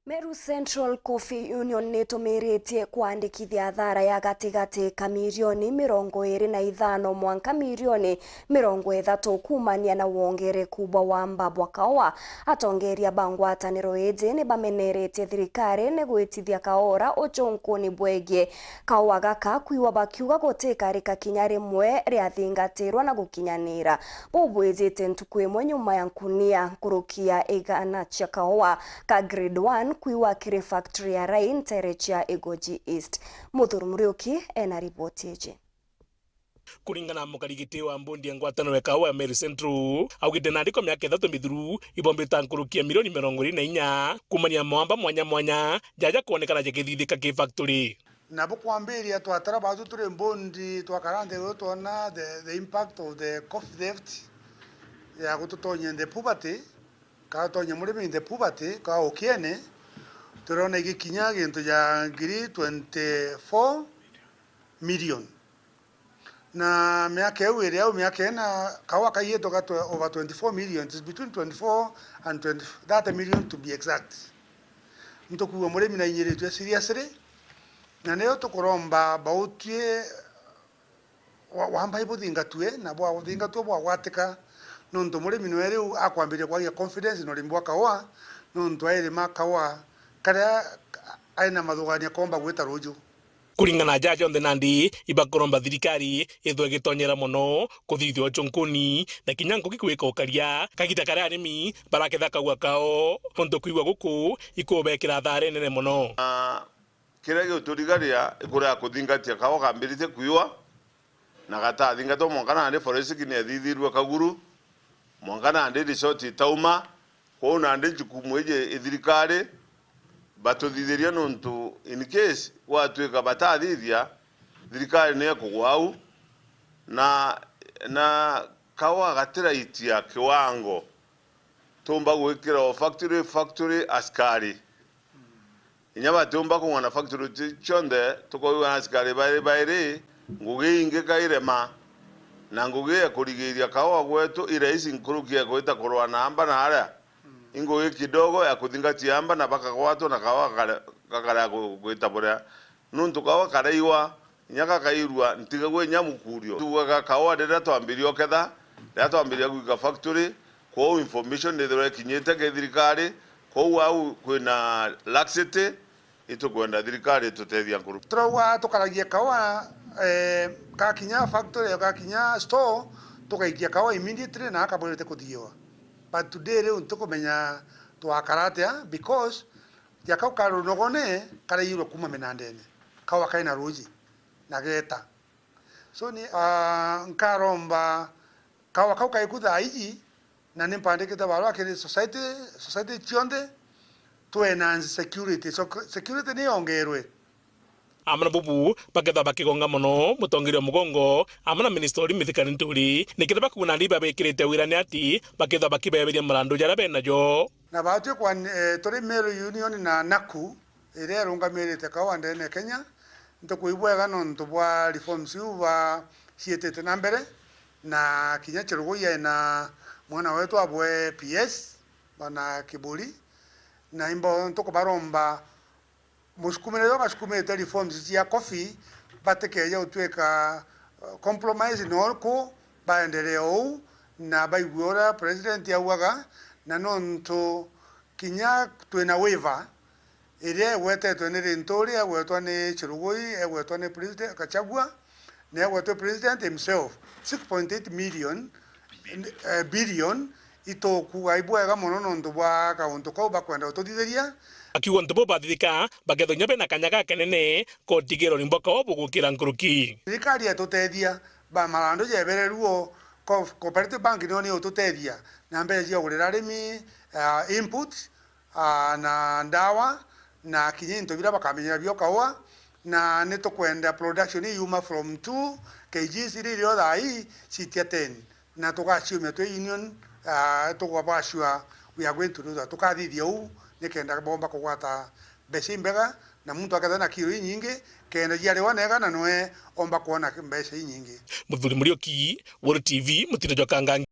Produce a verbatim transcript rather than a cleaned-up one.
Meru Central Coffee Union nitumiritie kwandikithia thara ya gatigati ka mirioni mirongo iri na ithano mwanka mirioni mirongo ithatu kuumania na wongereku bwa wamba bwa kaua. Atongeria ba ngwataniro iji ni bameneretie thirikari ni gwitithia kaora ucunkuni bwegie kaua gaka, kwiwa bakiuga gutikarika kinya rimwe riathingatirwa na gukinyanira. Buu bwijite ntuku imwe nyuma ya nkunia nkuruki ya igana cia kaua ka grade one kwiwa kiri factory ya Rai ntere cia Igoji East. Muthuri Muriuki ena riboti iji. Kuringana na mukarigiti wa mbondi ya ngwataniro ya kaua ya Meru Central, augite nandi kwa miaka ithatu mithuru, ibombita nkuruki ya milioni mirongo iri na inya, kumania mawamba mwanya mwanya, jaja kwonekana jakithithika ki factory. Na bukwambiria twatara baatu turi mbondi, twakara nthi iguru twona the, the impact of the coffee theft, ya gututonya in the poverty, ka gutonya murimi in the poverty, ka ukiene, turona igikinya gintu ja ngiri twenty-four million. Na miaka iu iri au, miaka ina, kaua kaiyitwe ga twe-, over twenty-four million, it's between twenty-four and twenty, thirty million to be exact. Nitukwigua murimi nainyiritue seriously, na niyo tukuromba bautwi wa-, wamba ibuthingatue, na bwabuthingatua bwagwatika, nontu murimi nwe riu akwambiria kwagia confidence na urimi bwa kaua, nontu airima kaua karia aina mathugania komba gwita ruju. Kuringana na jaja jonthe nandi, ibakuromba thirikari ithwe igitonyera mono kuthithia ucunkuni na kinya nkugi gwika ukaria kagita karia arimi baraketha kaua kao, nontu kwigua guku ikubekira athara inene mono. Na kiria giguturigaria ikuria kuthingatia kaua kambiritie kwiwa, na gatathingatwa mwanka nandi forest kini ethithirue kaguru, mwanka nandi resort itauma, Kwou nandi njukumu iji i thirikari, batuthithiria nontu in case gwatwika batathithia, thirikari ni ekugwa au, na, na kaua gatiraitia kiwango tumba gwikira o factory, factory askari. Inya batiumba kung'ana factory ci-, cionthe, tukoigua na askari bairi bairi, ngugi ingi kairema, na ngugi ya kurigiria kaua gwetu i rahisi nkuruki ya gwita kurwa na amba na aria. I ngugi kidogo ya kuthingatia amba na bakagwatwa na kaua gakare-, gakarega ku-, gwita buria. Nuntu kaua karaiwa, inya gakairua, ntigagua inya mukurio. Tugaga kaua riria twambiria uketha, riria twambiria gwika factory, kwou information nithirwa ikinyite ki thirikari, kwou au kwina laxity, itukwenda thirikari itutethia nkuru. Turauga tukaragie kaua, eh, gakinya factory, gakinya store, tugaikia kaua immediately na akabwirite kuthiwa. But today riu ntikumenya twakara atia, because ja kau ka runogone karaiyirwe kuma minandene, kaua kaina ruuji na geeta. So ni, ah, nkaromba kaua kau kaiku thaa iji, na ni mpandikite barua kiri society, society cionthe, tu enhance security. So, security ni yongerwe. Amwe na bubu bakethwa bakigonga mono mutongeria wa mugongo amwe na minista uri Mithika Linturi, nikenda bakuuna ni babikirite wira ni ati bakethwa bakibeberia marandu jaria benajo. Na batwi kwa, eh, turi Meru Union na naku, iria irungamirite kaua ndene Kenya, ntukwigua bwega nontu bwa reforms iu ba ciitite na mbere, na kinya Chirugui ena mwana wetu abwe P S, bana Kiburi, na imbo ntukubaromba musukumire uria basukumite reforms cia coffee, batikeeja gutwika, uh, compromise no ku, baendelee uu, na baigue uria president augaga, na nontu kinya twina waiver iria igwetetwe ni Linturi, egwetwa ni Chirugui, egwetwa ni president Gachagua, na egwetwe president himself, six point eight million, eh, billion, itukuuga ibwega mono nontu bwa kauntu kau bakwenda gututhithiria. Akiuga untu bau bathithika, bakethwa kinya bena kanya gakenene kotigirwa ni mboka o bugukira nkuruki. Thirikari etutethia, ba marandu jebereruo, co-, Cooperative Bank nio ni ututethia na mbeca cia kugurira arimi, ah, inputs, ah, na ndawa, na kinya into biria bakamenyera bio kaua, na ni tukwenda production iyuma from two K Gs iria irio thaa ii citia ten, na tugaciumia twi union, ah, tugwa ba sure we are going to do that. Tukathithia uu nikenda bomba kugwata mbeca imbega, na muntu aketha na kiro inyingi, kenda ciariwa nega na nwe omba kwona mbeca inyingi. Muthuri Muriuki, Weru T V, mutino jwa Kangangi.